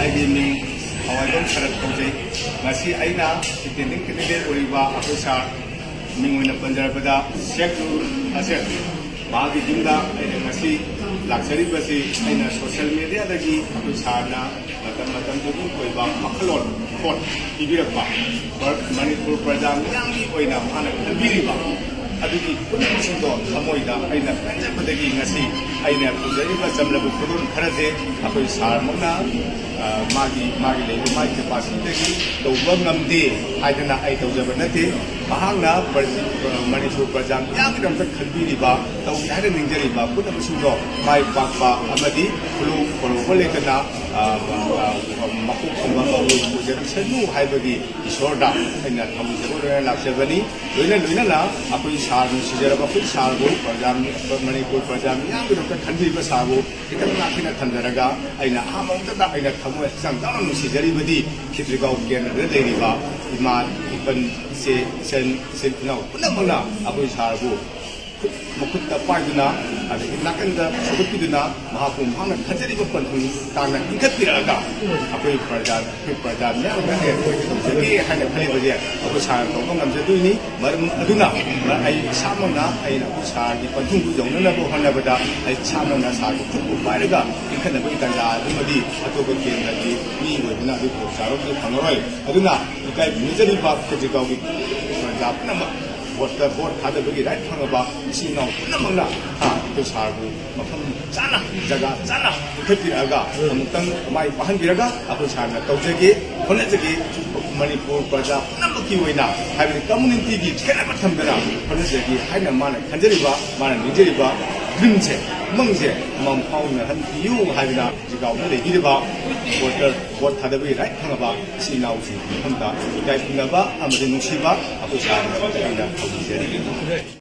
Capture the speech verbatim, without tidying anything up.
ꯑꯩꯒꯤ ꯃꯤꯡ ꯊꯋꯥꯏꯕꯝ ꯁꯔꯠ ꯀꯧꯖꯩ꯫ ꯉꯁꯤ ꯑꯩꯅ ꯏꯟꯗꯤꯄꯦꯟꯗꯦꯟ ꯀꯦꯟꯗꯤꯗꯦꯠ ꯑꯣꯏꯔꯤꯕ ꯑꯩꯈꯣꯏ ꯁꯥꯔ, ꯃꯤꯡ ꯑꯣꯏꯅ ꯄꯟꯖꯔꯕꯗ ꯁꯦꯈ ꯅꯨꯔ ꯍꯁꯦꯟ, ꯃꯍꯥꯛꯀꯤ ꯌꯨꯝꯗ ꯑꯩꯅ ꯉꯁꯤ ꯂꯥꯛꯆꯔꯤꯕꯁꯤ ꯑꯩꯅ ꯁꯣꯁꯤꯌꯦꯜ ꯃꯦꯗꯤꯌꯥꯗꯒꯤ ꯑꯩꯈꯣꯏ ꯁꯥꯔꯅ ꯃꯇꯝ ꯃꯇꯝꯗꯨꯒꯤ ꯑꯣꯏꯕ ꯋꯥꯈꯜꯂꯣꯟ ꯄꯣꯠ ꯄꯤꯕꯤꯔꯛꯄ, ꯃꯅꯤꯄꯨꯔ ꯄ꯭ꯔꯖꯥ ꯃꯤꯌꯥꯝꯒꯤ ꯑꯣꯏꯅ ꯃꯥꯅ ꯈꯟꯕꯤꯔꯤꯕ ꯑꯗꯨꯒꯤ ꯄꯨꯝꯅꯃꯛꯁꯤꯡꯗꯣ ꯊꯃꯣꯏꯗ ꯑꯩꯅ ꯄꯦꯟꯖꯕꯗꯒꯤ ꯉꯁꯤ ꯑꯩꯅ ꯄꯨꯖꯔꯤꯕ ꯆꯝꯂꯕ ꯈꯨꯗꯣꯜ ꯈꯔꯁꯦ ꯑꯩꯈꯣꯏ ꯁꯥꯔꯃꯛꯅ, ꯑ, ꯃꯥꯒꯤ, ꯃꯥꯒꯤ ꯂꯩꯕ ꯃꯥꯒꯤ ꯀꯦꯄꯥꯁꯤꯇꯤꯗꯒꯤ ꯇꯧꯕ ꯉꯝꯗꯦ ꯍꯥꯏꯗꯅ ꯑꯩ ꯇꯧꯖꯕ ꯅꯠꯇꯦ꯫ ꯃꯍꯥꯛꯅ ꯄ꯭ꯔꯖ-, ꯃꯅꯤꯄꯨꯔ ꯄ꯭ꯔꯖꯥ ꯃꯤꯌꯥꯝꯒꯤꯗꯃꯛꯇ ꯈꯟꯕꯤꯔꯤꯕ, ꯇꯧꯒꯦ ꯍꯥꯏꯅ ꯅꯤꯡꯖꯔꯤꯕ ꯄꯨꯝꯅꯃꯛꯁꯤꯡꯗꯣ ꯃꯥꯏ ꯄꯥꯛꯄ ꯑꯃꯗꯤ ꯈꯨꯂꯨ ꯈꯨꯔꯨꯝꯕ ꯂꯩꯇꯅ, ꯑ, ꯑ, ꯃꯀꯣꯛ ꯊꯣꯡꯕ ꯑꯃ ꯑꯣꯏꯖꯔꯛꯁꯅꯨ ꯍꯥꯏꯕꯒꯤ ꯏꯁꯣꯔꯗ ꯑꯩꯅ ꯊꯧꯖꯕ ꯂꯣꯏꯅ ꯂꯥꯛꯆꯕꯅꯤ꯫ ꯂꯣꯏꯅ ꯂꯣꯏꯅꯅ ꯑꯩꯈꯣꯏ ꯁꯥꯔ ꯅꯨꯡꯁꯤꯖꯔꯕ ꯑꯩꯈꯣꯏ ꯁꯥꯔꯕꯨ, ꯄ꯭ꯔꯖꯥ, ꯃꯅꯤꯄꯨꯔ ꯄ꯭ꯔꯖꯥ ꯃꯤꯌꯥꯝꯒꯤꯗꯃꯛꯇ ꯈꯟꯕꯤꯕ ꯁꯥꯔꯕꯨ ꯈꯤꯇꯪ ꯉꯥꯛꯇꯨꯅ ꯊꯝꯖꯔꯒ, ꯑꯩꯅ ꯑꯍꯥꯟꯕꯃꯛꯇꯗ ꯑꯩꯅ ꯊꯃꯣꯏ ꯍꯛꯆꯥꯡ ꯌꯥꯎꯅ ꯅꯨꯡꯁꯤꯖꯔꯤꯕꯗꯤ ꯈꯦꯇ꯭ꯔꯤꯒꯥꯎ ꯀꯦꯟꯗ꯭ꯔꯗ ꯂꯩꯔꯤꯕ ꯏꯃꯥ, ꯏꯄꯟ, ꯏꯆꯦ, ꯏꯆꯟ, ꯏꯆꯤꯜ ꯏꯅꯥꯎ ꯄꯨꯝꯅꯃꯛꯅ ꯑꯩꯈꯣꯏ ꯁꯥꯔꯕꯨ ꯈꯨꯠ, ꯃꯈꯨꯠꯇ ꯄꯥꯏꯗꯨꯅ, ꯑꯗꯒꯤ ꯅꯥꯀꯟꯗ ꯁꯧꯒꯠꯄꯤꯗꯨꯅ, ꯃꯍꯥꯛꯄꯨ ꯃꯍꯥꯛꯅ ꯈꯟꯖꯔꯤꯕ ꯄꯟꯊꯨꯡ ꯇꯥꯟꯅ ꯏꯟꯈꯠꯄꯤꯔꯛꯑꯒ, ꯑꯩꯈꯣꯏ ꯄ꯭ꯔꯖꯥ, ꯑꯩꯈꯣꯏ ꯄ꯭ꯔꯖꯥ ꯃꯤꯌꯥꯝꯅ ꯑꯩꯈꯣꯏ ꯇꯧꯖꯒꯦ ꯍꯥꯏꯅ ꯈꯜꯂꯤꯕꯁꯦ ꯑꯩꯈꯣꯏ ꯁꯥꯔꯅ ꯇꯧꯕ ꯉꯝꯖꯗꯣꯏꯅꯤ꯫ ꯃꯔꯝ ꯑꯗꯨꯅ ꯑꯩ ꯏꯁꯥꯃꯛꯅ ꯑꯩꯅ ꯑꯩꯈꯣꯏ ꯁꯥꯔꯒꯤ ꯄꯟꯊꯨꯡꯗꯨ ꯌꯧꯅꯅꯕ ꯍꯣꯠꯅꯕꯗ ꯑꯩ ꯏꯁꯥꯃꯛꯅ ꯁꯥꯔꯒꯤ ꯈꯨꯠꯄꯨ ꯄꯥꯏꯔꯒ ꯏꯟꯈꯠꯅꯕꯒꯤ ꯇꯥꯟꯖꯥ ꯑꯗꯨꯃꯗꯤ ꯑꯇꯣꯞꯄ ꯀꯦꯟꯗ꯭ꯔꯒꯤ ꯃꯤ ꯑꯣꯏꯕꯅ ꯑꯗꯨ ꯈꯨꯗꯣꯡꯆꯥꯕꯗꯨ ꯐꯪꯉꯔꯣꯏ꯫ ꯑꯗꯨꯅ ꯏꯀꯥꯏ ꯈꯨꯝꯅꯖꯔꯤꯕ ꯈꯦꯇ꯭ꯔꯤꯒꯥꯎꯒꯤ ꯄ꯭ꯔꯖꯥ ꯄꯨꯝꯅꯃꯛ ꯚꯣꯠꯇ ꯚꯣꯠ ꯊꯥꯗꯕꯒꯤ ꯔꯥꯏꯠ ꯐꯪꯉꯕ ꯏꯆꯤꯜ ꯏꯅꯥꯎ ꯄꯨꯝꯅꯃꯛꯅ, ꯑ, ꯑꯩꯈꯣꯏ ꯁꯥꯔꯕꯨ ꯃꯐꯝ ꯆꯥꯅ, ꯖꯒꯥ ꯆꯥꯅ ꯄꯤꯈꯠꯄꯤꯔꯛꯑꯒ ꯑꯃꯨꯛꯇꯪ ꯃꯥꯏ ꯄꯥꯛꯍꯟꯕꯤꯔꯒ ꯑꯩꯈꯣꯏ ꯁꯥꯔꯅ ꯇꯧꯖꯒꯦ, ꯍꯣꯠꯅꯖꯒꯦ, ꯃꯅꯤꯄꯨꯔ ꯄ꯭ꯔꯖꯥ ꯄꯨꯝꯅꯃꯛꯀꯤ ꯑꯣꯏꯅ, ꯍꯥꯏꯕꯗꯤ ꯀꯝꯃꯨꯅꯤꯇꯤꯒꯤ ꯈꯦꯠꯅꯕ ꯊꯝꯗꯅ ꯍꯣꯠꯅꯖꯒꯦ ꯍꯥꯏꯅ ꯃꯥꯅ ꯈꯟꯖꯔꯤꯕ, ꯃꯥꯅ ꯅꯤꯡꯖꯔꯤꯕ ꯗ꯭ꯔꯤꯝꯁꯦ, ꯎꯃꯪꯁꯦ ꯃꯪꯐꯥꯎꯅꯍꯟꯕꯤꯌꯨ ꯍꯥꯏꯗꯅ ꯈꯦꯇ꯭ꯔꯤꯒꯥꯎꯗ ꯂꯩꯕꯤꯔꯤꯕ ꯚꯣꯇꯔ, ꯚꯣꯠ ꯊꯥꯗꯕꯒꯤ ꯔꯥꯏꯠ ꯐꯪꯉꯕ ꯏꯆꯤꯜ ꯏꯅꯥꯎꯁꯤꯡꯒꯤ ꯃꯐꯝꯗ ꯏꯀꯥꯏ ꯈꯨꯝꯅꯕ ꯑꯃꯗꯤ ꯅꯨꯡꯁꯤꯕ ꯑꯩꯈꯣꯏ ꯁꯥꯔꯒꯤ ꯑꯩꯅ ꯊꯧꯅꯤꯖꯔꯤ꯫